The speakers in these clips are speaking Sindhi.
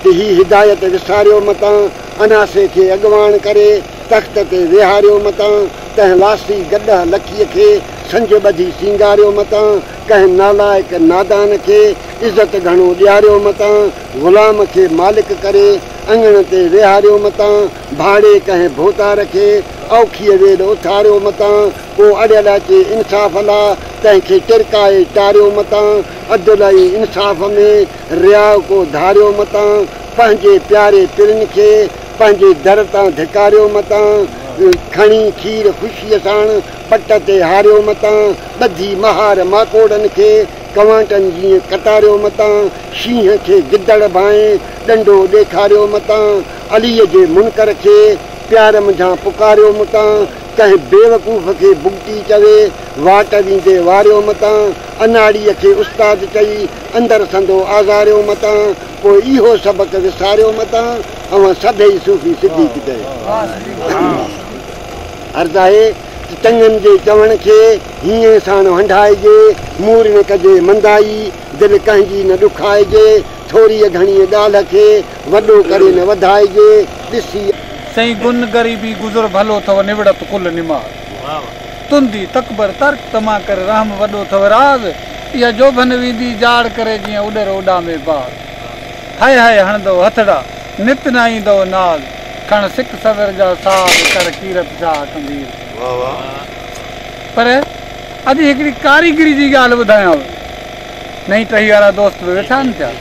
ته هي هدايت وساريو متان، اناسي کي اڳواڻ ڪري تخت تي ويهاريو متان، تنهن لاسي گڏهه لکيء کي سنج ٻڌي سينگاريو متان، ڪنهن نالائق نادان کي عزت گهڻو ڏياريو متان، غلام کي مالڪ ڪري اڱڻ تي ويهاريو متان، ڀاڙي ڪنهن ڀوتار کي اوکيء ويل اٿاريو متان، ڪو اڙيل اچي انصاف لا تنهن کي ٽرڪائي ٽاريو متان، عدل ۽ انصاف ۾ رياء ڪو ڌاريو متان، پنهنجي پياري پرين کي پنهنجي در تان ڌڪاريو متان، کڻي کير خوشيء ساڻ پٽ تي هاريو متان، ٻڌي مهار ماڪوڙن کي ڪنواٽن جيئن قطاريو متان، شينهن کي گدڙ ڀانئين ڏنڊو ڏيکاريو متان، عليء جي منڪر کي پيار منجهان پڪاريو متان، ڪنهن بيوقوف کي بگٽي چوي واٽ ويندي واريو متان، اناڙيء کي استاد چئي اندر سندو آزاريو متان، پوء اهو سبق وساريو متان، اوهان سڀيئي صوفي صديق چئي. عرض آهي ته چڱن جي چوڻ کي هينئين ساڻ هنڍائجي، مور نه ڪجي مندائي، دل ڪنهن جي نه ڏکائجي، ٿوريء گهڻيء ڳالهه کي وڏو ڪري نه وڌائجي، ڏسي. سائين گن غريبي گذر ڀلو ٿو نوڙت ڪل نماز تندي تڪبر ترڪ طمع ڪر رحم وڏو ٿو راز اها جوڀن ويندي جاڙ ڪري جيئن اڏر اڏامي باز هئي هئي هڻندو هٿڙا نت نه ايندو ناز کڻ سڪ صبر جا ساز ڪر ڪيرت شاهه ڪنڀير پر اڄ هڪڙي ڪاريگري جي ڳالهه ٻڌايانو نئين ٽهي وارا دوست به ويٺا آهن پيا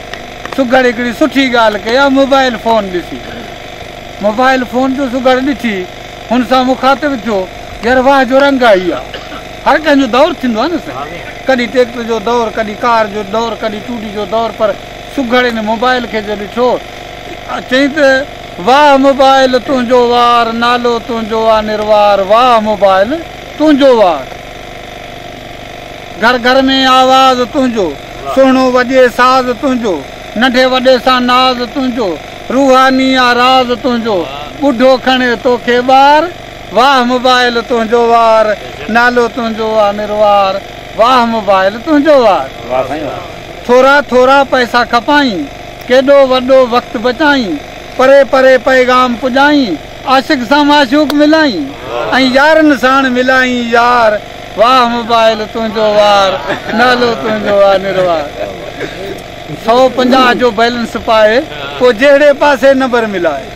سگهڙ هڪڙي سٺي ڳالهه ڪئي آ موبائل فون ڏسي موبائل فون جو سگهڙ ڏٺي هن سان مخاطب ٿيو يار واهه جو رنگ آ هي آ هر ڪنهن جو دور ٿيندو آ نه سائين ڪڏهن ٽيڪٽر جو دور ڪڏهن ڪار جو دور ڪڏهن ٽوڊي جو دور پر سگهڙ ان موبائل کي جو ڏٺو چئين ته واهه موبائل تنهنجو وار نالو تنهنجو آ نروار واهه موبائل تنهنجو وار گهر گهر ۾ آواز تنهنجو سهڻو وڄي ساز تنهنجو ننڍي وڏي سان ناز تنهنجو روحاني آ راز تنهنجو ٻڍو کڻي توکي ٻار واهه موبائل تنهنجو وار نالو تنهنجو آ نروار واهه موبائل تنهنجو وار ٿورا ٿورا پئسا کپائين ڪيڏو وڏو وقت بچائين پري پري پيغام پڄائين عاشق سان معشوق ملائين ۽ يارن ساڻ ملائين يار واهه موبائل تنهنجو وار نالو تنهنجو آ نروار. 150 جو بئلنس پائي پوء جهڙي پاسي نمبر ملائي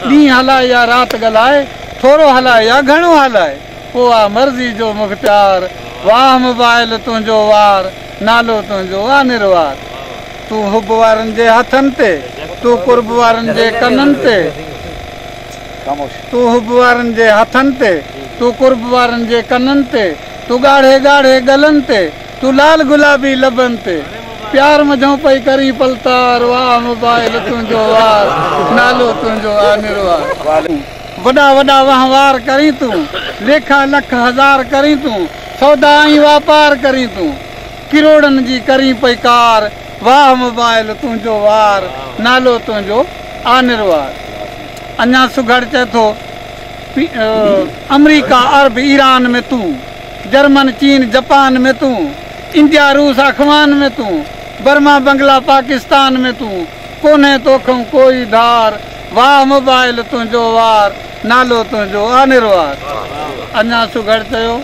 ڏينهن هلائي يا رات ڳالهائي ٿورو هلائي يا گهڻو هلائي پوء آ مرضي جو مختيار واهه موبائل تنهنجو وار نالو تنهنجو آ نروار تون حب وارن جي هٿن تي تون قرب وارن جي ڪنن تي تون حب وارن جي هٿن تي تون قرب وارن جي ڪنن تي تون ڳاڙهي ڳاڙهي ڳلن تي تون لال گلابي لبن تي پيار منجهون پئي ڪرين پلتار واهه موبائل تنهنجو وار نالو تنهنجو آ نروار وڏا وڏا وهنوار ڪرين تون ليکا لک هزار ڪرين تون سودا ۽ واپار ڪرين تون ڪروڙن جي ڪرين پئي ڪار واهه موبائل تنهنجو وار نالو تنهنجو آ نروار اڃا سگهڙ چئي ٿو آمريڪا عرب ايران ۾ تون جرمن چين جپان ۾ تون انڊيا روس اخوان ۾ تون برما بنگلا پاڪستان ۾ تون ڪونهي توکئون ڪوئي ڌار واهه موبائل تنهنجو وار نالو تنهنجو آ نروار اڃا سگهڙ چيو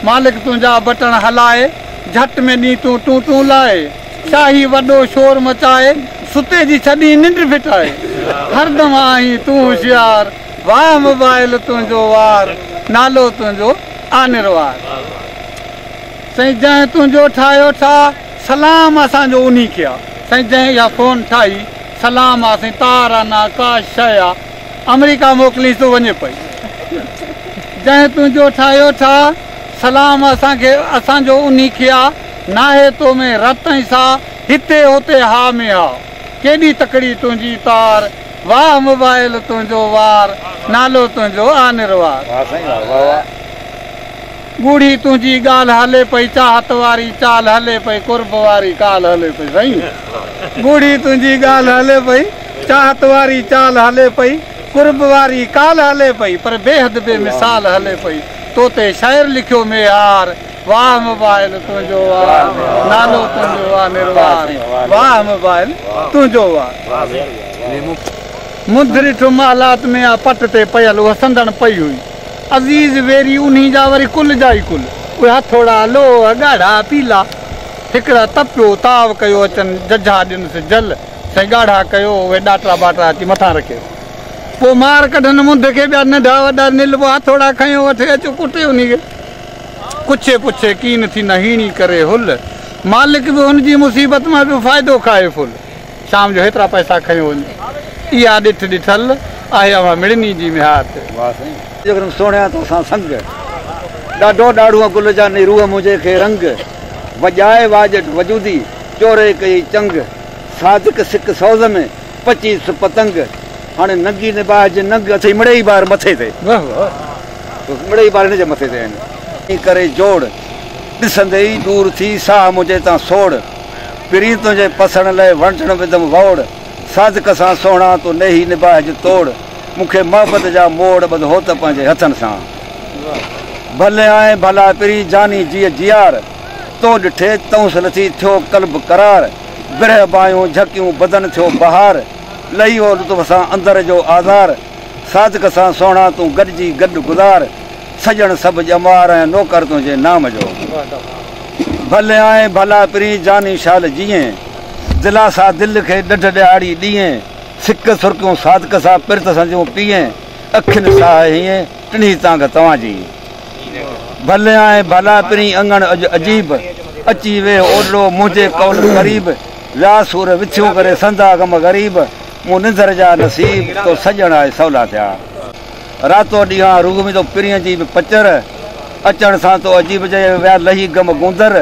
مالڪ تنهنجا بٽڻ هلائي جهٽ ۾ ڏين تون ٽون ٽون لائي شاهي وڏو شور مچائي ستي جي ڇڏين ننڊ ڦٽائي هردم آهين تون هوشيار واهه موبائل تنهنجو وار نالو تنهنجو آ نروار. سائين جنهن تنهنجو ٺاهيو ٺاهه سلام اسان جو انهي کي آ. سائين جنهن اها فون ٺاهي سلام آ سائين تار آ نه ڪا شئي آ آمريڪا موڪلينس ته وڃي پئي. جنهن تنهنجو ٺاهيو ٺاهه سلام اسان کي اسان جو انهي کي آ ناهي تو ۾ رت ۽ ساهه هتي هتي ها ۾ ها ڪيڏي تڪڙي تنهنجي تار واهه موبائل تنهنجو وار نالو تنهنجو آ نروار. ڳوڙهي تنهنجي ڳالهه هلي پئي چاهت واري چال هلي پئي قرب واري ڪال هلي پئي سائين ڳوڙهي تنهنجي ڳالهه هلي پئي چاهت واري چال هلي پئي قرب واري ڪال هلي پئي پر بيحد بي مثال هلي پئي تو تي شعر لکيو ميهار واهه موبائل تنهنجو وار نالو تنهنجو آ نروار واهه موبائل تنهنجو وار. منڌ ڏٺو محلات ۾ آ پٽ تي پيل اها سندڻ پئي هئي. عزيز ويري انهي جا وري ڪل جا ئي ڪل. اهي هٿوڙا، لوهه، ڳاڙها، پيلا. هڪڙا تپيو، تاء ڪيو اچن، ججها ڏنس جل، سائين ڳاڙها ڪيو، اهي ڏاٽرا ٻاٽرا اچي مٿان رکيس. پوء مار ڪڍن منڌ کي، ٻيا ننڍا وڏا نل به هٿوڙا کنيو وٺي اچو ڪٽي انهي کي. ڪڇي پڇي ڪين ٿي نه هيڻي ڪري هل. مالڪ به هن جي مصيبت مان پيو فائدو کائي فل. شام جو هيترا پئسا کنيو وڃ. اها ڏٺ ڏٺل آهي اوهان مڙني جي مهار تي. واه سائين. جيڪڏهن سهڻيان توسان سنگ. ڏاڍو ڏاڙهونء گل جاني روح منهنجي کي رنگ. وڄائي واڄٽ وجودي چوري ڪيئي چنگ. صادق سڪ سوز ۾ پچي سو پتنگ. هاڻي ننگي نباهه جي ننگ اٿئي مڙئي بار مٿي تي. مڙئي بار هن جي مٿي تي آهن. ڪري جوڙ ڏسندي ئي ڏور ٿي ساهه منهنجي تان سوڙ. پرين تنهنجي پسڻ لئه وڻجڻ وڌم ووڙ، صادق سان سهڻا تو نيهي نباهج توڙ، مون کي محبت جا موڙ ٻڌ هوت پنهنجي هٿن سان. ڀلي آئين ڀلا پرين جاني جيء جيار، تو ڏٺي تئونس لٿي ٿيو قلب قرار، برهه باهيون جهڪيون بدن ٿيو بهار، لهي ويو لطف سان اندر جو آزار، صادق سان سهڻا تون گڏجي گڏ گذار، سڄڻ سڀ ڄمار ۽ نوڪر تنهنجي نام جو. ڀلي آئين ڀلا پرين جاني شال جيئين، دلاسا دل کي ڏڍ ڏهاڙي ڏيئين، سڪ سرڪيون صادق سان پرت سنديون پيئين، اکين ساهه هيئين ٽنهي تانگهه توهان جي. ڀلي آئين ڀلا پرين اڱڻ اڄ عجيب، اچي ويهه اوڏڙو منهنجي قول قريب، ويا سور وٿيون ڪري سندا غم غريب، مون ننڌر جا نصيب تو سڄڻ آء سولا ٿيا. راتو ڏينهان روح ۾ تو پرينء جي به پچر، اچڻ سان تو عجيب جي ويا لهي غم گوندر،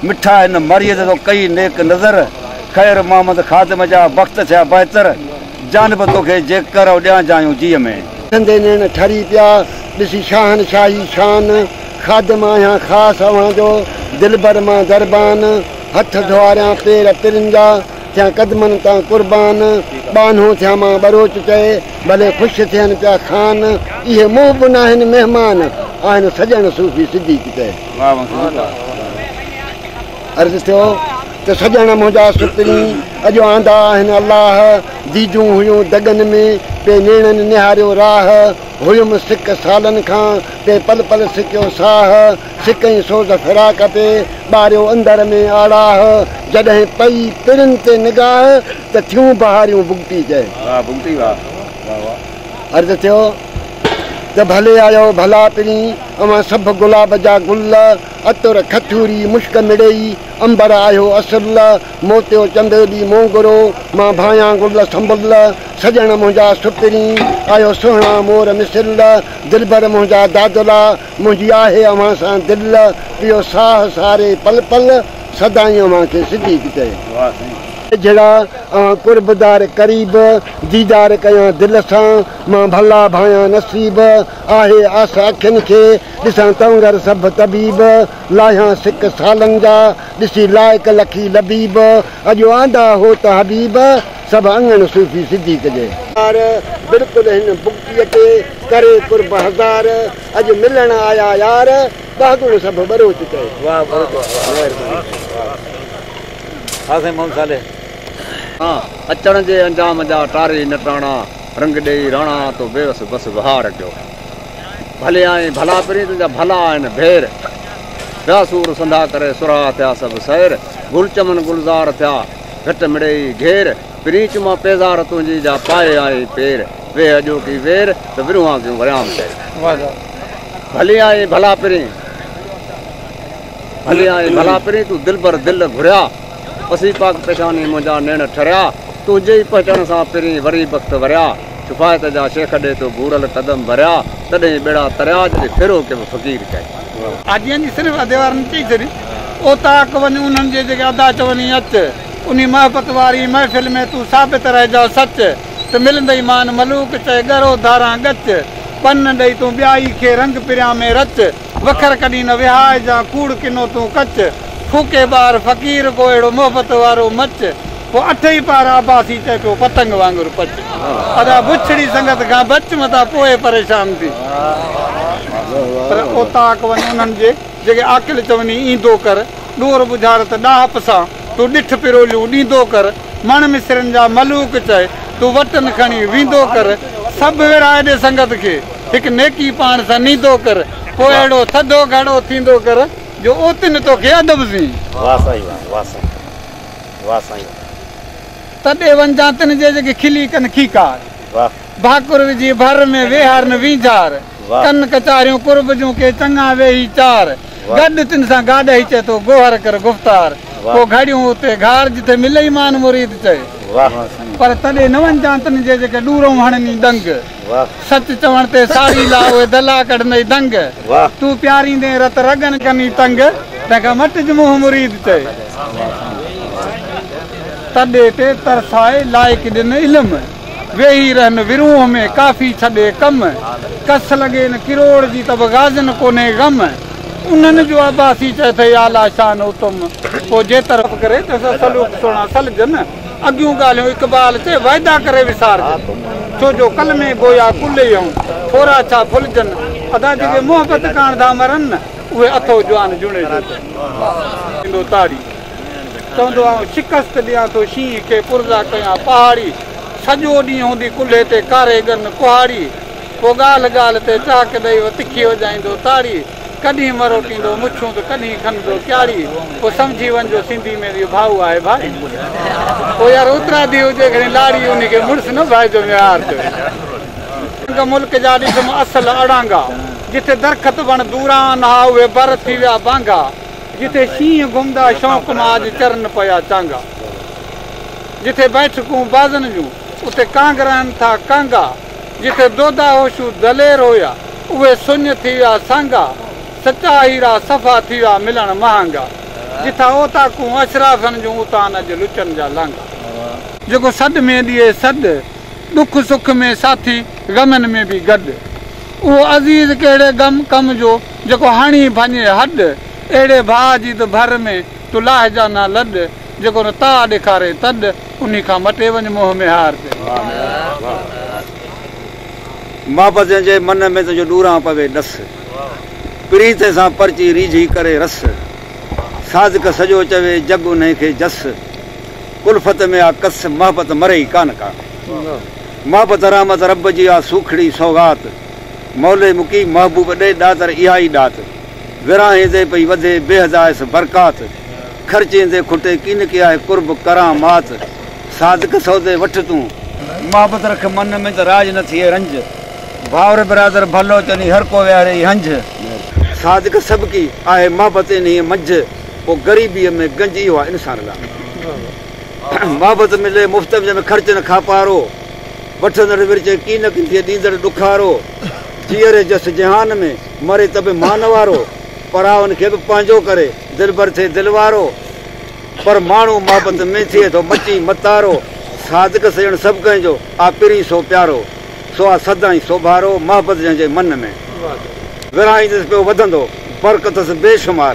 مٺا هن مريء تي تو ڪئي نيڪ نظر، خير محمد خادم جا بخت ٿيا بهتر، جانب توکي جيڪر او ڏيان جايون جيء ۾. ڏسندي نيڻ ٺري پيا، ڏسي شاهن شاهي شان، خادم آهيان خاص اوهان جو، دلبر مان دربان، هٿ ڌوئاريان پير پرين جا، ٿيان قدمن تان قربان، ٻانهو ٿيان مان ٻروچ چئي، ڀلي خوش ٿين پيا خان، اهي محب ناهن مهمان، آهن سڄڻ صوفي صديق چئي. عرض ٿيو ته سڄڻ منهنجا سپرين، اڄ آندا آهن الله، ديدون هيون دڳن ۾، پئي نيڻن نهاريو راهه، هيم سڪ سالن کان، پئي پل پل سڪيو ساهه، سڪ ۽ سوز فراق پئي، ٻاريو اندر ۾ آڙاهه، جڏهن پئي پرين تي نگاهه، ته ٿيون بهاريون بگٽي چئي. واهه بگٽي واهه واهه واهه. عرض ٿيو ته ڀلي آيو ڀلا پرين، اوهان سڀ گلاب جا گل، عطر کٿوري مشڪ مڙئي، عنبر آهيو اصل، موتيو چنبيلي مونگرو، مان ڀانيان گل سنبل، سڄڻ منهنجا سپرين، آهيو سهڻا مور مثل، دلبر منهنجا دادلا، منهنجي آهي اوهان سان دل، پيو ساهه ساري پل پل، سدائين اوهان کي صديق چئي. واهه سائين. جهڙا اوهان قربدار قريب، ديدار ڪيان دل سان، مان ڀلا ڀانيان نصيب، آهي آس اکين کي، ڏسان تونگر سڀ طبيب، لاهيان سڪ سالن جا، ڏسي لائق لکي لبيب، اڄ آندا هوت حبيب، سڀ اڱڻ صوفي صديق جي. يار بلڪل هن بگٽيء تي، ڪري قرب هزار، اڄ ملڻ آيا يار، ٻهڳڻ سڀ ٻروچ چئي. واهه ٻروچ واهه مهرباني واهه. ها سائين محمد صالح. ها اچڻ جي انجام جا ٽاري نه ٽاڻا، رنگ ڏيئي راڻا تو بيوس بس وهار ڪيو. ڀلي آئين ڀلا پرين تنهنجا ڀلا آهن ڀير، ٻيا سور سنڌا ڪري سرها ٿيا سڀ سير، گل چمن گلزار ٿيا گهٽ مڙيئي گهير، پرين چمان پيزار تنهنجي جا پائي آئين پير، ويهه اڄوڪي وير ته ورهوان ڪيون وريام چئي. ڀلي آئين ڀلا پرين. ڀلي آئين ڀلا پرين تون دلبر دل گهريا، پسي پاڪ پيشاني منهنجا نيڻ ٺريا، تنهنجي ئي پهچڻ سان پرين وري بخت وريا، شفاعت جا شيخ ڏي تو ڀورل قدم ڀريا، تڏهن ٻيڙا تريا جڏهن ڦيرو ڪيم فقير چئي. حاجين جي صرف ادي وارن چئي ڇڏي، اوطاق وڃ انهن جي جيڪي ادا چوني اچ، انهي محبت واري محفل ۾ تون ثابت رهجان سچ، ته ملندئي مان ملوڪ چئي ڳرو ڌاران ڳچ، پن ڏئي تون ٻيائي کي رنگ پريان ۾ رچ. وکر ڪڏهن نه وهائجان، ڪوڙ ڪنو تون ڪچ، ڦوڪي ٻار فقير ڪو اهڙو محبت وارو مچ، پوء اٺئي پار عباسي چئي پيو پتنگ وانگر پچ، ادا بڇڙي سنگت کان بچ متان پوء پريشان ٿي. پر اوطاق وڃ انهن جي، جيڪي عاقل چوني ايندو ڪر، ڏور ٻجهارت ڏاهپ سان، تون ڏٺ پروليون ڏيندو ڪر، مڻ مصرين جا ملوڪ چئي، تون وٽن کڻي ويندو ڪر، سڀ ورهائي ڏي سنگت کي، هڪ نيڪي پاڻ سان نيندو ڪر، پوء اهڙو ٿڌو گهڙو ٿيندو ڪر، جو اوتين توکي ادب سين. واه سائين واه واه سائين واه سائين واه. تڏي وڃجان تن جي جيڪي کلي ڪن کيڪار. واه. ڀاڪر وجهي ڀر ۾ ويهارن وينجهار. واه. ڪن ڪچهريون قرب جون ڪي چڱا ويهي چار. واه. گڏ تن سان گاڏهي چئي ٿو گوهر ڪر گفتار. واه. پوء گهڙيون اتي گهار جتي ملئي مان مريد چئي. واه. پر تڏي نه وڃجان تن جي جيڪي ڏورئون هڻني ڏنگ. واه. سچ چوڻ تي ساڙي لا اهي دلا ڪڍنئي دنگ. واه. تون پياريندين رت رڳن ڪني تنگ، تنهن کان مٽج منهن مريد چئي. تڏي تي ترسائي لائق ڏن علم، ويهي رهن ورونهه ۾ ڪافي ڇڏي ڪم. ڪس لڳي نه ڪروڙ جي ته به غازين ڪونهي غم. انهن جو عباسي چئي ٿئي اعليٰ شان اتم. پوء جيتر ڪري تنهن سان سلوڪ سهڻا سلجن. اڳيون ڳالهيون اقبال چئي وعدا ڪري وسارجن. ڇو جو ڪلمي گويا ڪل ئي هون ٿورا ڇا ڦلجن. ادا جيڪي محبت ڪاڻ ٿا مرن اهي اٿو جوان جوڻيجو چئي. ڏيندو تاڙي چوندو آئون شڪست ڏيان ٿو شينهن کي پرزا ڪيان پهاڙي. سڄو ڏينهن هوندي ڪلهي تي ڪاري ڳن ڪهاڙي. پوء ڳالهه ڳالهه تي چاڪ ڏئي و تکي وڄائيندو تاڙي. ڪڏهين مروٽيندو مڇون ته ڪڏهين کنندو ڪياڙي. پوء سمجهي وڃجو سنڌي ۾ اهو ڀائو آهي ڀائي. پوء يار اترادي هجي کڻي لاڙي انهي کي مڙس نه ڀائجو ميهار چوي. رنگ ملڪ جا ڏسم اصل اڙانگا. جتي درخت وڻ دوران ها اهي بر ٿي ويا بانگا. جتي شينهن گهمندا شوق مان اڄ چرن پيا چانگا. جتي بيٺڪون بازن جون اتي ڪانگ رهن ٿا ڪانگا. جتي دودا هوشو دلير هيا، اهي سڃ ٿي ويا سانگا، سچا هيرا صفا ٿي ويا ملڻ مهانگا، جتان اوطاقون اشرافن جون اتان اڄ لچن جا لانگا. جيڪو سڏ ۾ ڏئي سڏ، ڏک سک ۾ ساٿي، غمن ۾ به گڏ. اهو عزيز ڪهڙي غم ڪم جو، جيڪو هڻي ڀڃي هڏ. اهڙي ڀاء جي ته ڀر ۾ تون لاهجان نه لڏ، جيڪو نه تاء ڏيکاري تڏ. انهي کان مٽي وڃ منهن ميهار تي. محبت جنهن جي من ۾ تنهنجو ڏوران پوي ڏس. پرين تنهن سان پرچي ريجهي ڪري رس. صادق سڄو چوي جڳ انهي کي جس. ڪلفت ۾ آ ڪس محبت مري ئي ڪانه ڪا. محبت رحمت رب جي آ سوکڙي سوغات. مولي مقيم محبوب ڏي ڏاتر اها ئي ڏات. ورهائيندي پئي وڌي بيحد آيس برڪات. خرچيندي کٽي ڪينڪي آهي قرب ڪرامات. صادق سودي وٺ تون. محبت رک من ۾ ته راڄ نه ٿئي رنج. ڀائر برادر ڀلو چني هر ڪو ويهاريئي هنج. صادق سڀڪي آهي محبت انهيء منجهه. پوء غريبيء ۾ گنج اهو آهي انسان لاء. محبت ملي مفت ۾ جنهن ۾ خرچ نه کاپارو. وٺندڙ ورچي ڪينڪ ٿئي ڏيندڙ ڏکارو. جيئري جس جهان ۾ مري ته به مان وارو. پراون کي به پنهنجو ڪري دلبر ٿئي دل وارو. پر ماڻهو محبت ۾ ٿئي ٿو مچي متارو. صادق سڄڻ سڀ ڪنهن جو آ پرين سو پيارو. سو آ سدائين سوڀارو محبت جنهن جي من ۾. ورهائيندس پيو وڌندو برڪتس بي شمار.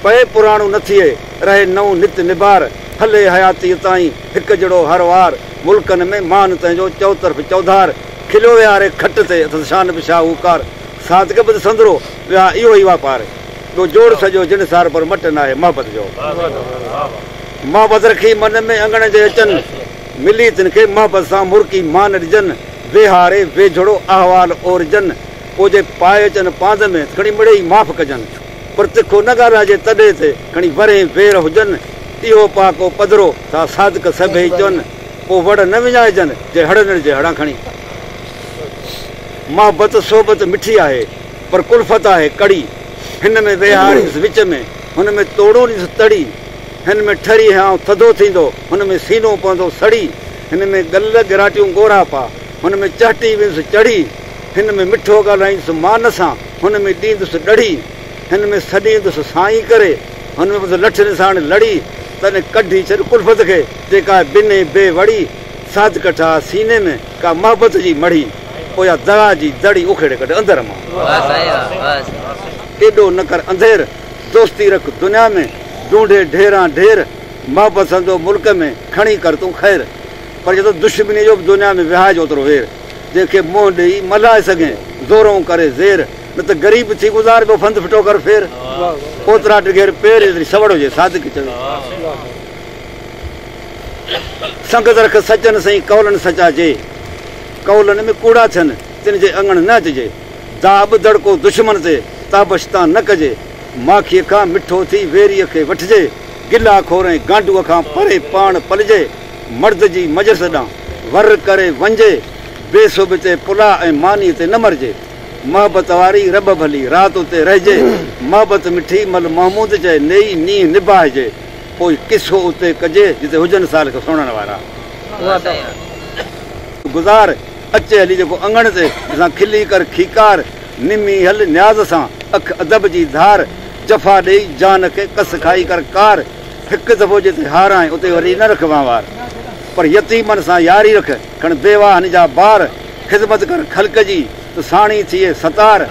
پئي پراڻو نه ٿئي رهي نئون نت نبار. هلي حياتيء تائين هڪ جهڙو هر وار. ملڪن ۾ مان تنهنجو چؤطرف چؤڌار. کليو ويهاري کٽ تي اٿس شان به شاهوڪار. صادق به ته سندرو ويا اهو ئي واپار. ٻيو جوڙ سڄو جنسار پر مٽ ناهي محبت جو. محبت رکي من ۾ اڱڻ جي اچن. ملي تن کي محبت سان مرڪي مان ڏجن. ويهاري ويجهڙو احوال اورجن. پوء جي پائي اچن پاند ۾ ته کڻي مڙيئي معاف ڪجن. پر تکو نه ڳالهائجي تڏي تي کڻي ورهين وير هجن. اهو پاڪو پڌرو ٿا صادق سڀيئي چون. پوء وڙ نه وڃائجن جي هڙندڙ جي هڙان کڻي. محبت صحبت مٺي آهي، پر ڪلفت آهي ڪڙي. هن ۾ ويهارينس وچ ۾، هن ۾ توڙونيس تڙي. هن ۾ ٺري هيانء ٿڌو ٿيندو، هن ۾ سينو پوندو سڙي. هن ۾ ڳل ڳراٽيون ڳورا پا، هن ۾ چهٽي ويندس چڙهي. هن ۾ مٺو ڳالهائيندس مان سان، هن ۾ ڏيندس ڏڙهي. هن ۾ سڏيندس سائين ڪري، هن ۾ پوندس لٺين ساڻ لڙي. تڏهن ڪڍي ڇڏ ڪلفت کي، جيڪا آهي بنهه بي وڙي. صادق ٺاهه سيني ۾، ڪا محبت جي مڙهي، پوء اها دغا جي دڙي اکيڙي ڪڍ اندر مان. ايڏو نه ڪر انڌير، دوستي رک دنيا ۾، ڍونڍي ڍيران ڍير، محبت سندو ملڪ ۾، کڻي ڪر تون خير. پر جيترو دشمنيء جو به دنيا ۾ وهائج اوترو وير، جنهن کي منهن ڏيئي ملهائي سگهين، زورئون ڪري زير، نه ته غريب ٿي گذار ٻيو ڦند ڦٽو ڪر ڦير. اوترا ڊگهير پير، جيتري سوڙ هجي، صادق چوي. سنگت رک سچن سين قولن سچا جي، قولن ۾ ڪوڙا ٿين تن جي اڱڻ نه اچجي. داٻ دڙڪو دشمن تي تابش تان نه ڪجي. ماکيء کان مٺو ٿي ويريء کي وٺجي. گلا خور ۽ گانڊوء کان پري پاڻ پلجي. مرد جي مجلس ڏانهن ور ڪري وڃجي. بي سوڀتي پلاء ۽ مانيء تي نه مرجي. محبت واري رٻ ڀلي رات اتي رهجي. محبت مٺي مل محمود چئي نيئي نينهن نباهجي. پوء قصو اتي ڪجي جتي هجن سالڪ سڻڻ وارا. گذار اچي هلي جيڪو اڱڻ تي جسان کلي ڪر کيڪار. نمي هل نياز سان اک ادب جي ڌار. جفا ڏيئي جان کي ڪس کائي ڪر ڪار. هڪ دفعو جتي هارائين اتي وري نه رک وهنوار. پر يتيمن سان ياري رک کڻ بيواهن جا بار. خدمت ڪر خلق جي ته ساڻي ٿئي ستار.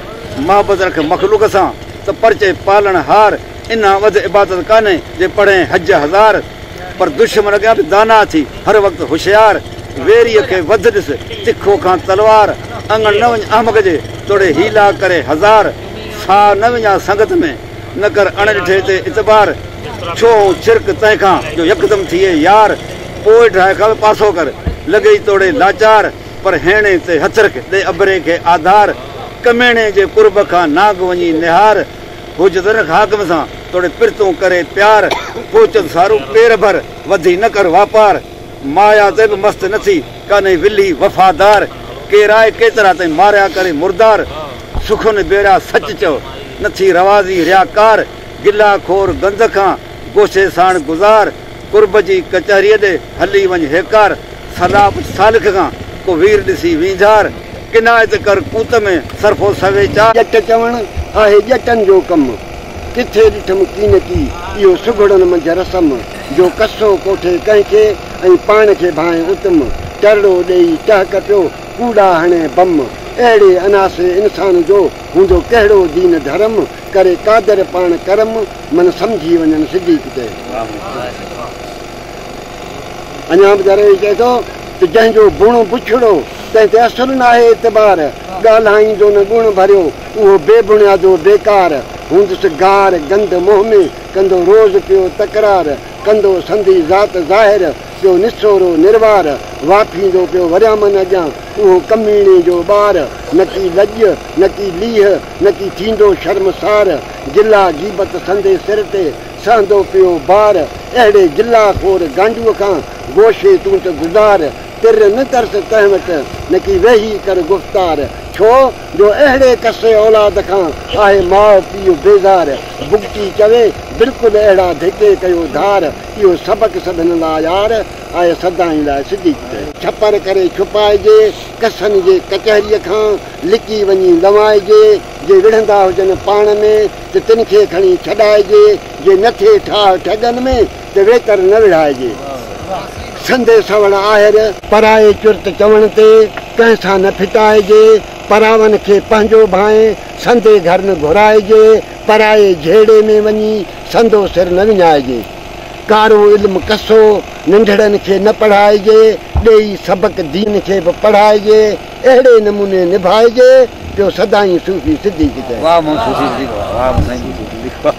محبت رک مخلوق سان ته پرچي پالڻ هار. انهان وڌ عبادت ڪانهي جي پڙهين حج هزار. پر دشمن اڳيان به داناء ٿي هر وقت هوشيار. ويريء کي وڌ ڏس تکو کان تلوار. اڱڻ نه وڃ احمق جي توڙي حيلا ڪري هزار. ساء نه وڃاء سنگت ۾ نه ڪر اڻ ڏٺي تي اعتبار. ڇو هون ڇرڪ تنهن کان جو يڪدم ٿئي يار. پوء ڊاهه کان به پاسو ڪر لڳئي توڙي لاچار. پر هيڻي تي هٿ رک ڏي ابري کي آڌار. ڪميڻي جي قرب کان نانگ وڃي نهار. حجت رک حاڪم سان توڙي پرتون ڪري پيار. پهچت سارو پير ڀر وڌي نه ڪر واپار. مايا تي به مست نه ٿي ڪانهي ولهي وفادار. ڪيرائي ڪيترا تئين ماريا ڪري مردار. سخن بيرا سچ چئو نه ٿي روازي رياڪار. گلا خور گند کان گوشي ساڻ گذار. قرب جي ڪچهريء ڏي هلي وڃ هيڪار. صلاح پڇ سالڪ کان ڪو وير ڏسي وينجهار. قناعت ڪر قوت ۾ صرفو سوي چار. ڄٽ چوڻ آهي ڄٽن جو ڪم. ڪٿي ڏٺم ڪينڪي اهو سگهڙن منجهه رسم. جو ڪسو ڪوٺي ڪنهن کي ۽ پاڻ کي ڀانئين اتم. ٽرڙو ڏيئي ٽهڪ پيو ڪوڙا هڻي بم. اهڙي عناصي انسان جو هوندو ڪهڙو دين ڌرم. ڪري قادر پاڻ ڪرم من سمجهي وڃن صديق چئي. اڃا به درويش چئي ٿو ته جنهن جو بڻ بڇڙو تنهن تي اصل ناهي اعتبار، ڳالهائيندو نه ڳڻ ڀريو اهو بي بڻيادو بيڪار، هوندس گار گند منهن ۾ ڪندو روز پيو تڪرار، ڪندو سندي ذات ظاهر پيو نسورو نروار، واڦيندو پيو وريامن اڳيان اهو ڪميڻي جو ٻار، نڪي لڄ نڪي ليهه نڪي ٿيندو شرمسار، گلا غيبت سندي سر تي سهندو پيو بار، اهڙي گلا خور گانڊوء کان گوشي تون ته گذار، تر نه ترس تنهن وٽ، نڪي ويهي ڪر گفتار، ڇو جو اهڙي ڪسي اولاد کان آهي ماء پيء بيزار، بگٽي چوي، بلڪل اهڙا ڌڪي ڪيو ڌار، اهو سبق سڀن لاء يار، آهي سدائين لاء صديق چيو. ڇپر ڪري ڇپائجي، ڪسن جي ڪچهريء کان لڪي وڃي لنوائجي، جي وڙهندا هجن پاڻ ۾، ته تن کي کڻي ڇڏائجي، جي نه ٿئي ٺاهه ٺڳن ۾، ته ويتر نه وڙهائجي. سندي سوڙ آهر. پرائي چرت چوڻ تي، ڪنهن سان نه ڦٽائجي، پراون کي پنهنجو ڀانئين، سندي گهر نه گهرائجي، پرائي جهيڙي ۾ وڃي، سندو سر نه وڃائجي. ڪارو علم ڪسو، ننڍڙن کي نه پڙهائجي، ڏيئي سبق دين کي به پڙهائجي، اهڙي نموني نڀائجي، پيو سدائين صوفي صديق چئي. واھ مون صوفي صديق واھ واھ مون سائين صوفي صديق واھ.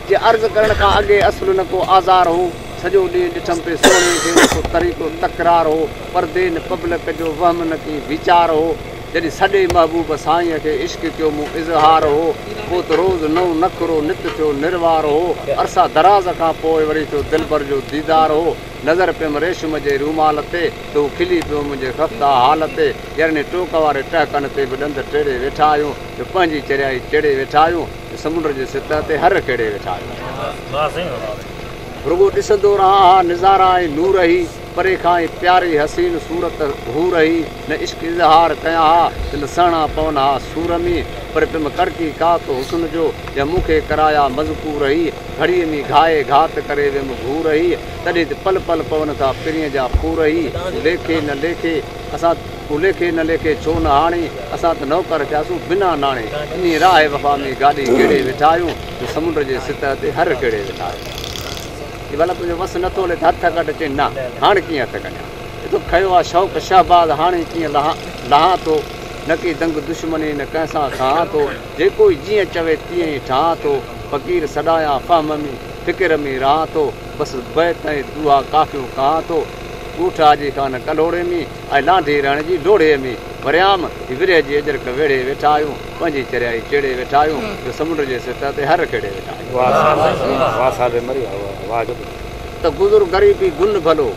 جي عرض ڪرڻ کان اڳي اصل نه ڪو آزار هو، سڄو ڏينهن ڏٺم پئي سهڻي کي نه ڪو طريقو تڪرار هو، پردي نه پبلڪ جو وهم نه ڪي ويچار هو، جڏهن سڏي محبوب سائينء کي عشق ڪيو مون اظهار هو، پوء ته روز نئون نخرو نت ٿيو نروار هو، عرصه دراز کان پوء وري ٿيو دلبر جو ديدار هو، نظر پيم ريشم جي رومال تي ته هو کلي پيو منهنجي خفته حال تي، يرني ٽوڪ واري ٽهڪن تي به ڏند ٽيڙي ويٺا آهيون، جو پنهنجي چريائي چيڙي ويٺا آهيون، جو سمنڊ جي سطح تي هر کيڙي ويٺا آهيون. رڳو ڏسندو رهان ها نظارا ۽ نور هي، پري کان ئي پياري حسين صورت حور هي، نه عشق اظهار ڪيان ها ته نه سهڻا پون ها سور ۾، پر پيم ڪڙڪي ڪات حسن جو، جنهن مون کي ڪرايا مذڪور هي، گهڙيء ۾ گهائي گهات ڪري ويم گهور هي، تڏهن ته پل پل پون ٿا پرينء جا پور هي، ليکي نه ليکي اسان هو ليکي نه ليکي ڇو نه هاڻي، اسان ته نوڪر ٿياسون بنا ناڻي، انهيء راهه وفا ۾ گاڏي گيڙي ويٺا آهيون، جو سمنڊ جي سطح تي هر کيڙي ويٺا آهيون. جي ڀلا تنهنجو وس نٿو هلي ته هٿ ڪڍ، چئين نه هاڻ ڪيئن هٿ ڪڍيان، ايترو کنيو آ شوق شهباز هاڻي ڪيئن لهان ٿو، نه ڪي دنگ دشمني نه ڪنهن سان سهان ٿو، جيڪوئي جيئن چوي تيئن ئي ٺهان ٿو، فقير سڏايان فهم ۾. فڪر ۾ رهان ٿو، بس بيت ۽ دوها ڪافيون ڪهان ٿو. ڳوٺ حاجي خان ڪلهوڙي ۾، ۽ لانڍي رهڻ جي لوڙهي ۾. وريام، هي ورهيه جي اجرڪ ويڙهي ويٺا آهيون، پنهنجي چريائي چيڙي ويٺا آهيون، جو سمنڊ جي سطح تي هر کيڙي ويٺا آهيون. ته گذر غريبي گن ڀلو،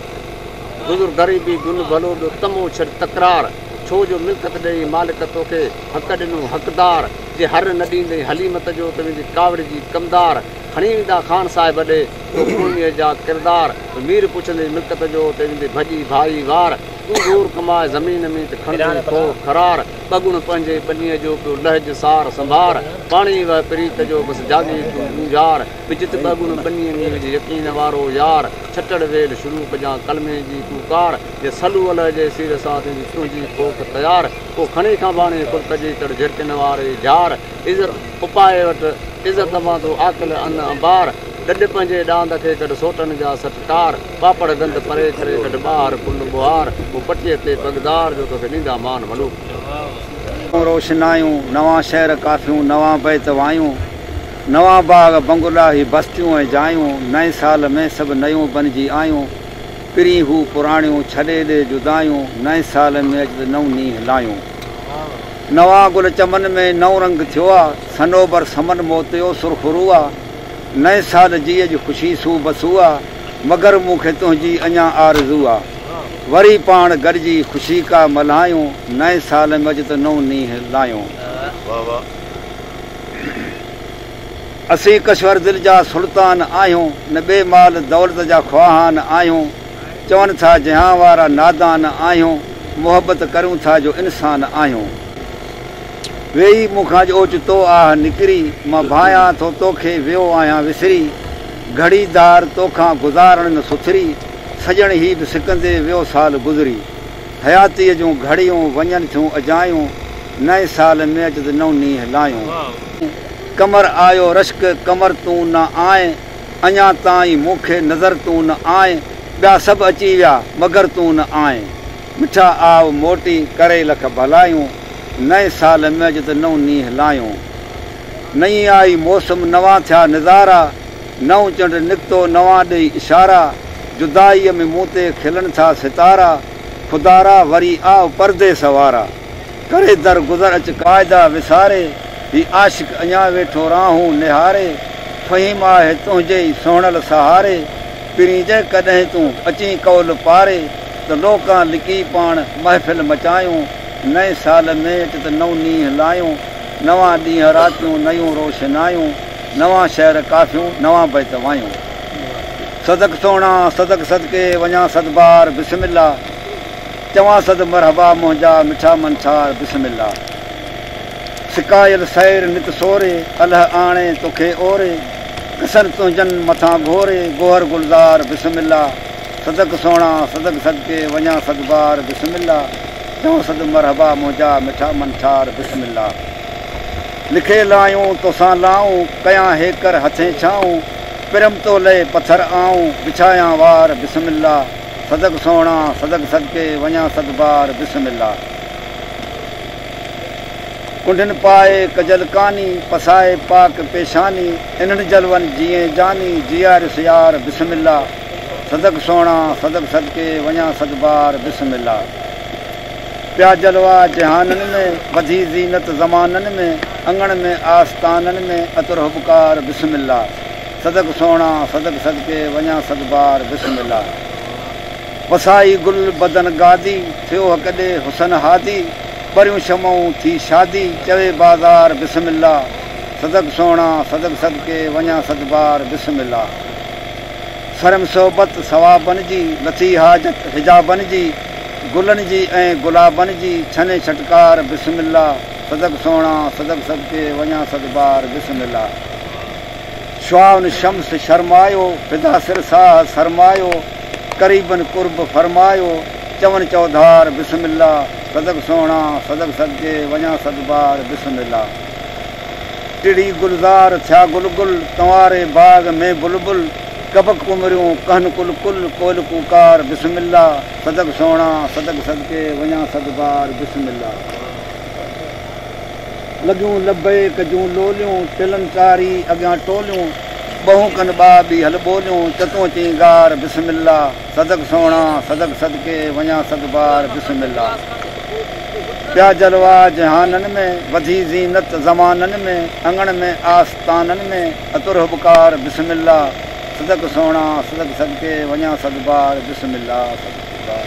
گذر غريبي گن ڀلو، ٻيو طمع ڇڏ تڪرار، ڇو جو ملڪت ڏيئي مالڪ توکي، حق ڏنو حقدار، جي هر نه ڏيندين حليمت جو، ته ويندي ڪاوڙجي ڪمدار. کڻي ويندا خان صاحب ڏي، تو ڪڙميء جا ڪردار، مير پڇندئي ملڪت جو، ته ويندي ڀڄي ڀائي وار. تون زور ڪماء زمين ۾، ته کڻندين کوهه خرار. ٻه ڳڻ پنهنجي ٻنيء جو، پيو لهج سار سنڀار. پاڻي وهه پريت جو، بس جاڳي تون جونجهار. وجهه ته ٻه ڳڻ ٻنيء ۾، وجهه يقين وارو يار. ڇٽڙ ويل شروع ڪجان ڪلمي جي ڪوڪار. جي صلو عليه جي سير سان ٿيندي تنهنجي پوک تيار. پوء کڻي کانڀاڻي خلق جي، تڙ جهرڪين واري جهار. عزت اپائي وٽ عزت مان تون عاقل ان انبار، ڏڏ پنهنجي ڏاند کي ڪڍ سوٽن جا سٽڪار، پاپڙ گند پري ڪري ڪڍ ٻاهر ڪن ٻوهار، پوء پٽيء تي پڳدار جو توکي ڏيندا مان ملوڪ. نيون روشنايون، نوان شعر ڪافيون، نوان بيت وايون، نوان باغ بنگلا هي بستيون ۽ جايون، نئين سال ۾ سڀ نيون بنجي آيون، پرين هو پراڻيون ڇڏي ڏي جدايون، نئين سال ۾ اچ ته نئون نينهن لايون. نوان گل چمن ۾ نئون رنگ ٿيو آ، صنوبر سمن موتيو سرخرو آ، نئين سال جي اڄ خوشي سو بسو آ، مگر مون کي تنهنجي اڃا آرزو آ، وري پاڻ گڏجي خوشي ڪا ملهايون، نئين سال ۾ اچ ته نئون نينهن لايون. اسين ڪشور دل جا سلطان آهيون، نه ٻئي مال دولت جا خواهان آهيون، چون ٿا جهان وارا نادان آهيون، محبت ڪريون ٿا جو انسان آهيون. ويئي مون کان اڄ اوچتو آهه نڪري، مان ڀانئيان ٿو توکي ويو آهيان وسري، گهڙي ڌار توکان گذارڻ نه سٿري، سڄڻ هي به سڪندي ويو سال گذري. حياتيء جون گهڙيون وڃن ٿيون اجايون، نئين سال ۾ اچ ته نئون نينهن لايون. قمر آيو رشڪ قمر تون نه آئين، اڃا تائين مون کي نظر تون نه آئين، ٻيا سڀ اچي ويا مگر تون نه آئين. مٺا آء موٽي ڪري لک ڀلايون، نئين سال ۾ اچ ته نئون نينهن لايون. نئين آئي موسم نوان ٿيا نظارا، نئون چنڊ نڪتو نوان ڏئي اشارا، جدائيء ۾ مون تي کلن ٿا ستارا، خدارا وري آء پرديس وارا. ڪري در گذر اچ قاعدا وساري، هي عاشق اڃا ويٺو راهون نهاري، فهيم آهي تنهنجي ئي سهڻل سهاري، پرين جي ڪڏهن تون اچين قول پاري، ته لوڪان لڪي پاڻ محفل مچايون، نئين سال ۾ اچ ته نئون نينهن لايون، نوان ڏينهن راتيون نيون روشنايون، نوان شعر ڪافيون نوان بيت وايون. صدق سهڻا صدق صدقي وڃان صدبار بسم الله. چوان صد مرحبا منهنجا مٺا منٺار بسم الله سڪايل سير نت سوري الهه آڻي توکي اوري ڪسن تنهنجن مٿان گهوري گوهر گلزار بسم الله صدق سهڻا صدق صدقي وڃان صد بار بسم الله چوان صد مرحبا منهنجا مٺا منٺار بسم الله لکي لايون توسان لائون ڪيان هيڪر هٿين ڇائون پرم تو لئي پٿر آئون وڇايان وار بسم الله صدق سهڻا صدق صدقي وڃان صد بار بسم الله ڪنڍن پائي ڪجل ڪاني پسائي پاڪ پيشاني انهن جلون جيئين جاني جياريس يار بسم الله صدق سهڻا صدق صدقي وڃان صد بار بسم الله پيا جلوا جهانن ۾ وڌي زينت زمانن ۾ اڱڻ ۾ آستانن ۾ عطر هٻڪار بسم الله. صدق سهڻا صدق صدقي وڃان صد بار بسم الله وسائي گل بدن گادي ٿيو حق ڏي حسن هادي ٻريون شمعون ٿي شادي چوي بازار بسم الله صدق سهڻا صدق صدقي وڃان صد بار بسم الله سرم صحبت ثوابن جي لٿي حاجت حجابن جي گلن جي ۽ گلابن جي ڇني ڇٽڪار بسم الله صدق سهڻا صدق صدقي وڃان صد بار بسم الله. شعاعن شمس شرمايو، فدا سر ساهه سرمايو، قريبن قرب فرمايو، چون چوڌار بسم الله، صدق سهڻا صدق صدقي، وڃان صد بار بسم الله. ٽڙي گلزار ٿيا گل گل، تنواري باغ ۾ بلبل، ڪبڪ ڪمريون ڪهن ڪل ڪل، ڪوئل ڪوڪار بسم الله، صدق سهڻا صدق صدقي، وڃان صد بار بسم الله. لڳيون لبيڪ جون لوليون، ٽلن ٽاري اڳيان ٽوليون، ٻهون ڪن ٻاء ٻي هل ٻوليون، چتون چينگار، بسم الله، صدق سهڻا، صدق صدقي، وڃان صد بار، بسم الله. پيا جلوا جهانن ۾، وڌي زينت زمانن ۾، اڱڻ ۾ آستانن ۾، عطر هٻڪار، بسم الله، صدق سهڻا، صدق صدقي، وڃان صد بار، بسم الله، صدق بار.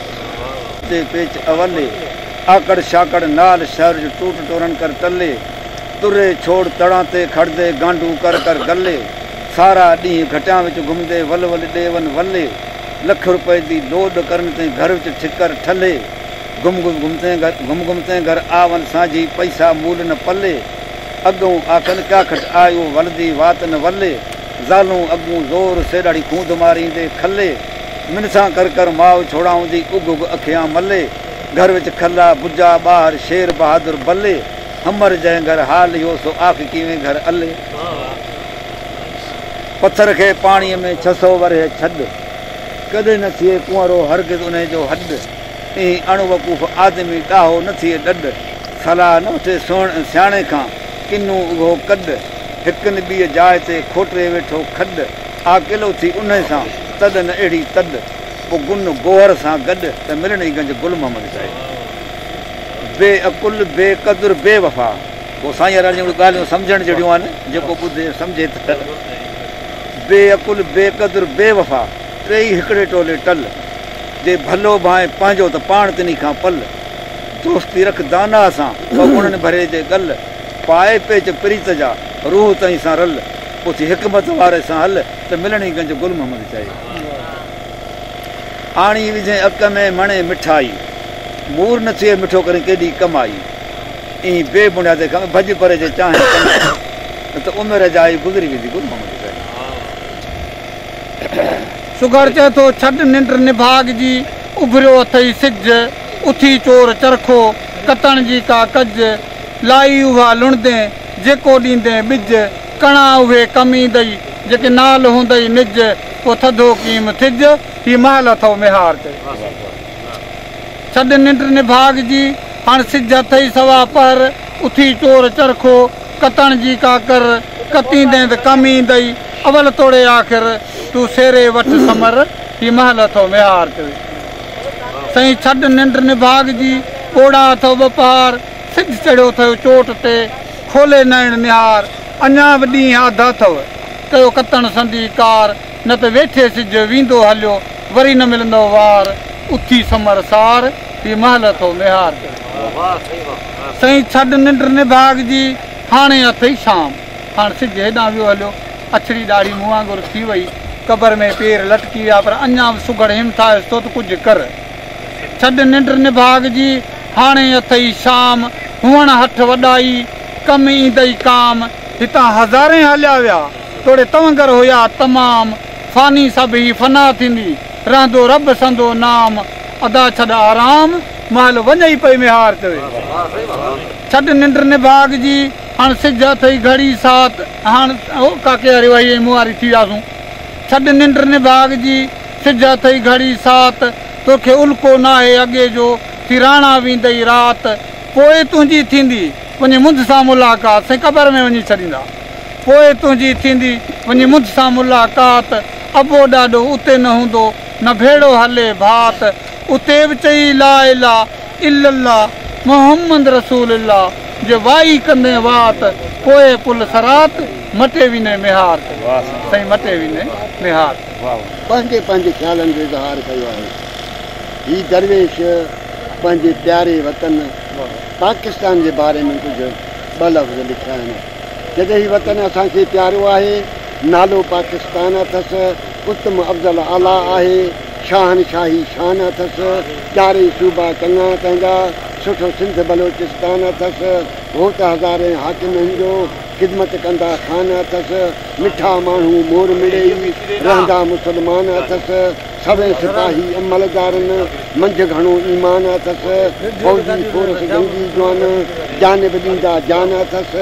تي پيچ اولي، آڪڙ شاڪڙ نال شهر جو ٽوٽ ٽورن ڪر ٽلي. تري ڇوڙ تڙان تي کڙدي گانڊو ڪر ڪر گلي سارا ڏينهن گهٽيان وچ گهمدي ول ول ڏيون ولي لک رپئي the لوڏ ڪرن تين گهر وچ ٺڪر ٺلهي گم گم گهمتين گم گم تين گهر آون سانجهي پئسا مول نه پلي اڳئون آکن ڪيا کٽ آيو ولدي وات نه ولي زالون اڳون زور سيڏاڙي کوند ماريندي کلي منسان ڪر ڪر ماء ڇوڙائوندي اگهه اگهه اکيان ملي گهر وچ کلا بجا ٻاهر شير بهادر بلي. همر جنهن گهر حال اهو سو آک ڪيوين گهر الي. پٿر کي پاڻيء ۾ 600 ورهيه ڇڏ، ڪڏهن نه ٿئي ڪنئرو هرگز انهي جو هڏ. ايهين اڻ وقوف آدمي ڏاهو نه ٿئي ڏڏ. صلاح نه وٺي سياڻي کان، ڪنون اگهو ڪڏ. هڪ نه ٻيء جاء تي کوٽري ويٺو کڏ. عاقل اٿي انهي سان، تڏ نه اهڙي تڏ. پوء گن گوهر سان گڏ، ته ملڻ ئي گنج گل محمد چئي. بي عقل، بي قدر، بي وفا. پوء سائين يارا جون ڳالهيون سمجهڻ جهڙيون آهن، جيڪو ٻڌي سمجهي ته بي عقل، بي قدر، بي وفا، ٽيئي هڪڙي ٽولي ٽل. جي ڀلو ڀانء پنهنجو ته پاڻ تنهي کان پل. دوستي رک داناء سان، ٻه ڀري جي ڳل. پائي پيچ پريت جا، روح تنهي سان رل. پوء ٿي حڪمت واري سان هل، ته ملڻي گنج گل محمد چئي. آڻي وجهين اڪ ۾ مڻي مٺائي. مور نه ٿئي مٺو ڪرين ڪيڏي ڪمائي. ايئن بي بنيادي کان ڀڄ پري جي چاهين ڪنائي. نه ته عمر اجائي گذري ويندي گل محمد چئي. سگهڙ چئي ٿو ڇڏ ننڊ نڀاڳ جي، اڀريو اٿئي سج، اٿي چور چرخو، ڪتڻ جي ڪا ڪج، لائي اها لڻندين، جيڪو ڏيندين ٻج، ڪڻا اهي ڪم ايندئي، جيڪي نال هوندئي نج، پوء ٿڌو ڪيم ٿج، هي مهل اٿئو ميهار چئي. ڇڏ ننڊ نڀاڳ جي، هاڻ سج اٿئي سوا پهر، اٿي چور چرخو، ڪتڻ جي ڪا ڪر، ڪتيندين ته ڪم ايندئي، اول توڙي آخر، تون سيري وٺ ثمر، هي مهل اٿئو ميهار چوي. سائين ڇڏ ننڊ نڀاڳ جي، ٻوڙا اٿئو ٻپهار، سج چڙهيو اٿئو چوٽ تي، کولي نيڻ نهار، اڃا به ڏينهن اڌ اٿئو، ڪيو ڪتڻ سندي ڪار، نه ته ويٺي سج ويندو هليو، وري نه ملندو وار، اٿي ثمر سار، هي مهل اٿو ميهار چوي. سائين ڇڏ ننڊ نڀاڳ جي، هاڻي اٿئي شام. هاڻ سج هيڏانهن ويو هليو، اڇڙي ڏاڙهي مون وانگر ٿي وئي، قبر ۾ پير لٽڪي ويا، پر اڃا به سگهڙ همٿايس ٿو ته ڪجهه ڪر. ڇڏ ننڊ نڀاڳ جي، هاڻي اٿئي شام، هئڻ هٺ وڏائي، ڪم ايندئي ڪام، هتان هزارين هليا ويا، توڙي تونگر هيا تمام، فاني سڀ هي فنا ٿيندي، رهندو رب سندو نام، ادا ڇڏ آرام، مهل وڃئي پئي ميهار چوي. ڇڏ ننڊ نڀاڳ جي، هاڻ سج اٿئي گهڙي ساعت، هاڻ او ڪاڪي واري وهي ۽ مون واري ٿي وياسون. ڇڏ ننڊ نڀاڳ جي، سج اٿئي گهڙي ساعت، توکي الڪو ناهي اڳي جو، ٿي راڻا ويندئي رات، پوء تنهنجي ٿيندي، وڃي منڌ سان ملاقات، سائين قبر ۾ وڃي ڇڏيندا. پوء تنهنجي ٿيندي وڃي منڌ سان ملاقات، ابو ڏاڏو اتي نه هوندو، نه ڀيڙو هلي ڀات، اتي به چئي لا اله الا الله محمد رسول الله جي وائي ڪندين وات، پوء پل صراط مٽي ويندين ميهار تي، سائين مٽي ويندين ميهار تي. پنهنجي پنهنجي خيالن جو اظهار ڪيو آهي. هي درويش پنهنجي پياري وطن پاڪستان جي باري ۾ ڪجهه ٻه لفظ لکيا آهن. جڏهن هي وطن اسان کي پيارو آهي، نالو پاڪستان اٿس، اتم افضل اعليٰ آهي، شاهن شاهي شان اٿس، چارئي صوبا چڱا تنهنجا، سٺو سنڌ بلوچستان اٿس، هوت هزارين حاڪم هن جو، خدمت ڪندا خان اٿس، مٺا ماڻهو مور مڙيئي، رهندا مسلمان اٿس، سوين سپاهي عملدارن، منجهه گهڻو ايمان اٿس، فوجي فورس جنگي جوان، جانب ڏيندا جان اٿس،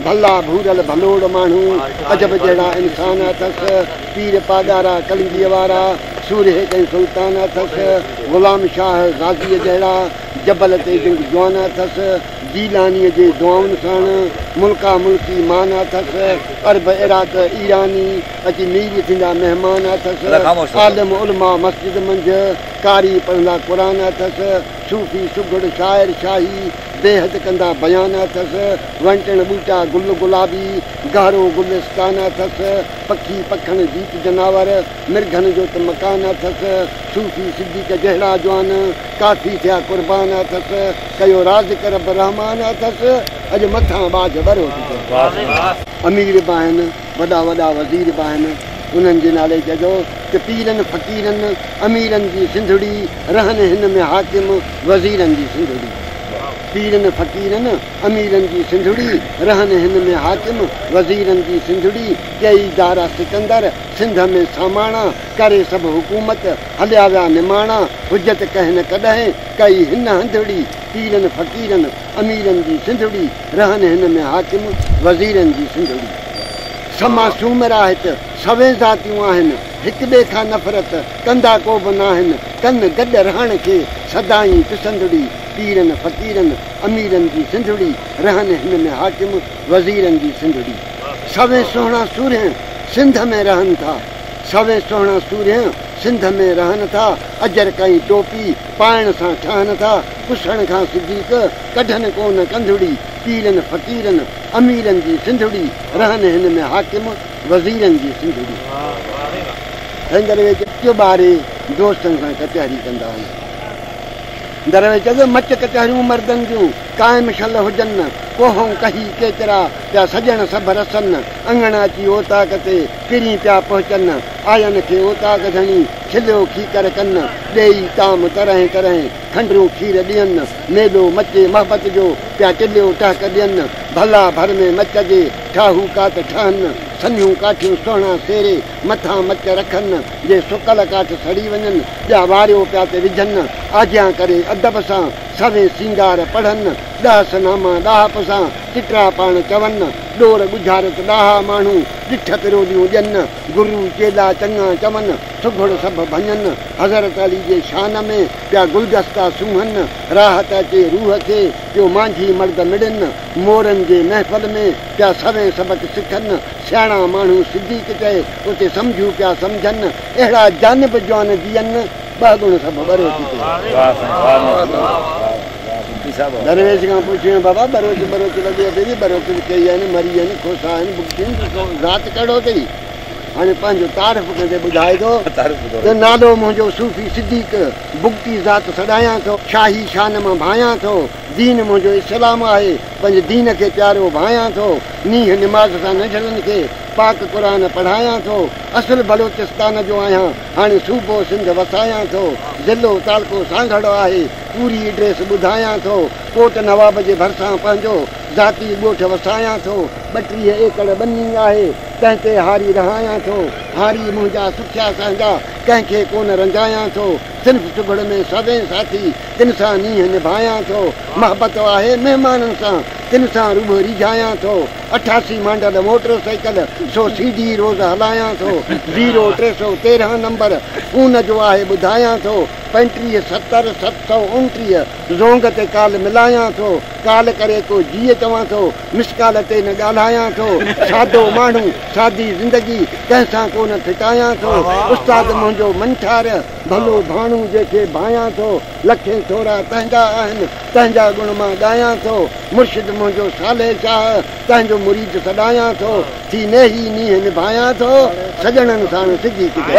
ڀلا ڀورل ڀلوڙ ماڻهو، عجب جهڙا انسان اٿس، پير پاڳارا ڪلنگيء وارا، سورهيه ڪئين سلطان اٿس، غلام شاهه غازيء جهڙا، جبل تي جنگ جوان اٿس، جيلانيء جي دعائن ساڻ، ملڪا ملڪي مان اٿس، عرب عراق ايراني، اچي مير ٿيندا مهمان اٿس، عالم علماء مسجد منجهه، قاري پڙهندا قرآن اٿس، صوفي سگهڙ شاعر شاهي، بيحد ڪندا بيان اٿس، وڻ ٽڻ ٻوٽا گل گلابي، گهرو گلستان اٿس، پکي پکڻ جيت جناور، مرگهن جو ته مڪان اٿس، صوفي صديق جهڙا جوان، ڪافي ٿيا قربان اٿس، ڪيو رازق رب رحمان اٿس، اڄ مٿان ٻاجهه ٻروچ چئي. امير به آهن، وڏا وڏا وزير به آهن، انهن جي نالي چئجو ته پيرن فقيرن اميرن جي سنڌڙي، رهن هن ۾ حاڪم وزيرن جي سنڌڙي. پيرن فقيرن اميرن جي سنڌڙي، رهن هن ۾ حاڪم وزيرن جي سنڌڙي، ڪيئي دارا سڪندر سنڌ ۾ ساماڻا، ڪري سڀ حڪومت هليا ويا نماڻا، حجت ڪنهن نه ڪڏهن ڪئي هن هنڌڙي، پيرن فقيرن اميرن جي سنڌڙي، رهن هن ۾ حاڪم وزيرن جي سنڌڙي. سما سومرا هت سوين ذاتيون آهن، هڪ ٻئي کان نفرت ڪندا ڪو به ناهن، ڪن گڏ رهڻ کي سدائين پسندڙي، پيرن فقيرن اميرن جي سنڌڙي، رهن هن ۾ حاڪم وزيرن جي سنڌڙي. سوين سهڻا سورهيه سنڌ ۾ رهن ٿا، سوين سهڻا سورهيه سنڌ ۾ رهن ٿا، اجرڪ ۽ ٽوپي پائڻ سان ٺهن ٿا، پڇڻ کان صديق ڪڍن ڪونه ڪنڌڙي، پيرن فقيرن اميرن جي سنڌڙي، رهن هن ۾ حاڪم وزيرن جي سنڌڙي. سائين درويش ٻاري دوستن سان ڪچهري ڪندا آهن. درويش چيو، مچ ڪچهريون مردن جون، قائم شل هجن، ڪوهون ڪهي ڪيترا، پيا سڄڻ سڀ رسن، اڱڻ اچي اوطاق تي، پرين پيا پهچن، آين کي اوطاق ڌڻي، کليو کيڪر ڪن، ڏيئي طعام طرحين طرحين، کنڊرون کير ڏين، ميلو مچي محبت جو، پيا ٽليو ٽهڪ ڏين، ڀلا ڀر ۾ مچ جي، ٺاهوڪا ته ٺهن، سنهيون ڪاٺيون سهڻا سيري، مٿان مچ رکن، جي سڪل ڪاٺ سڙي وڃن، ٻيا واريو پيا تي وجهن، آجيان ڪري ادب سان، سوين سينگار پڙهن، ڏهس ناما ڏاهپ سان، چٽرا پاڻ چون، ڏور ڳجهارت ڏاها ماڻهو، ڏٺ پروليون ڏين، گرو چيلا چڱا چون، سگهڙ سڀ ڀڃن، حضرت علي جي شان ۾، پيا گلدستا سونهن، راحت اچي روح کي، پيو مانجهي مرد مڙن، مورن جي محفل ۾، پيا سوين سبق سکن، سياڻا ماڻهو صديق چئي، اتي سمجهو پيا سمجهن، اهڙا جانب جوان جيئن، ٻه گڻ سڀ ٻروچ چئي. درويش کان پڇيو، بابا ٻروچ ٻروچ لڳي اٿئي، ٻروچ به ڪيئي آهن، مري آهن، کوسا آهن، بگٽي آهن، ذات ڪهڙو اٿئي؟ هاڻي پنهنجو تعارف ڪندي ٻڌائي ٿو ته نالو منهنجو صوفي صديق، بگٽي ذات سڏايان ٿو، شاهي شان مان ڀانيان ٿو، دين منهنجو اسلام آهي، پنهنجي دين کي پيارو ڀانيان ٿو، نينهن نماز سان ننڍڙن کي پاڪ قرآن پڙهايان ٿو، اصل بلوچستان جو آهيان، هاڻي صوبو سنڌ وسايان ٿو، ضلعو تعلقو سانگهڙ آهي، پوري ايڊريس ٻڌايان ٿو، ڪوٽ نواب جي ڀرسان پنهنجو ذاتي ڳوٺ وسايان ٿو، 32 ايڪڙ ٻني آهي، تنهن تي هاري رهايان ٿو، هاري منهنجا سکيا سهنجا، ڪنهن کي ڪونه رنجايان ٿو، صنف سگهڙ ۾ سوين ساٿي، تن سان نينهن نڀايان ٿو، محبت آهي مهمانن سان، تن سان روح ريجهايان ٿو، 88 ماڊل موٽر سائيڪل، سو سي ڊي روز هلايان ٿو، 0313 نمبر فون جو آهي ٻڌايان ٿو، 35 70 729 زونگ تي ڪال ملايان ٿو، ڪال ڪري ڪو جيءَ چوان ٿو، مس ڪال تي نه ڳالهايان ٿو، سادو ماڻهو سادي زندگي، ڪنهن سان ڪونه ڦٽايان ٿو، استاد منهنجو منٺار، ڀلو ڀاڻو جنهن کي ڀايان ٿو، لکين ٿورا تنهنجا آهن، تنهنجا گڻ مان ڳايان ٿو، مرشد منهنجو صالح شاهه، تنهنجو مريد سڏايان ٿو، ٿي نيهي نينهن نڀايان ٿو، سڄڻن ساڻ صديق چئي.